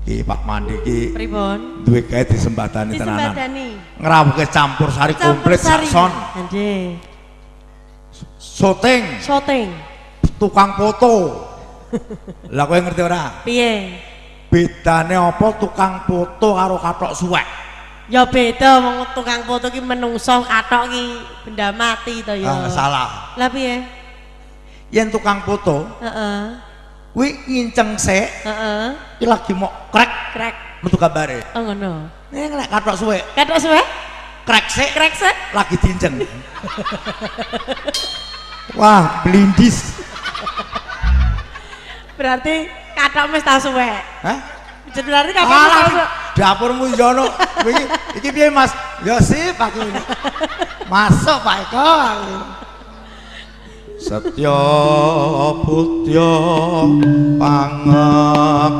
Ki Pak Mandi ki Pripun? Duwe gawe disembadani tenanan. Disembadani. Ngrawuhke campur sari komplit sak sound. Nggih. Syuting, Syuting. Tukang foto. Lah, kowe ngerti ora? Piye? Bedane apa tukang foto karo kathok suwek? Ya beda, wong tukang foto ki menungso, kathok ki benda mati to ya. Ah, salah. Lah, piye? Yen tukang foto kuwi nginceng sik, iki lagi mau krek Krek. Metu gambare. Oh, ngono. Ning nek kathok suwek, Kathok suwek? Krek sik, Krek sik. Lagi diinceng. Wah, blindis. Berarti kathok wis tau suwek. Hah? Berarti kathok wis tau Alah, suwek. Dapurmu yo ono. Wingi iki piye, Mas? Ya sip aku ini. Masuk Pak Eko aku. Setya budya pangek.